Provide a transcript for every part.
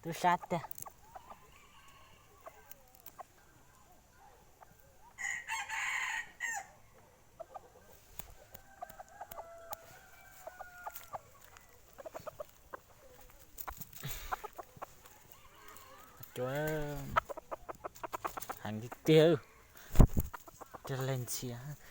Lub sab tiag. Cua heev tiag tiag, cua leg ntxhias.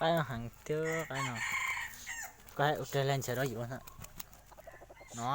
Qaib no heev tiag, qaib no. Koj hais ua kag leg ntxhias rau yus no.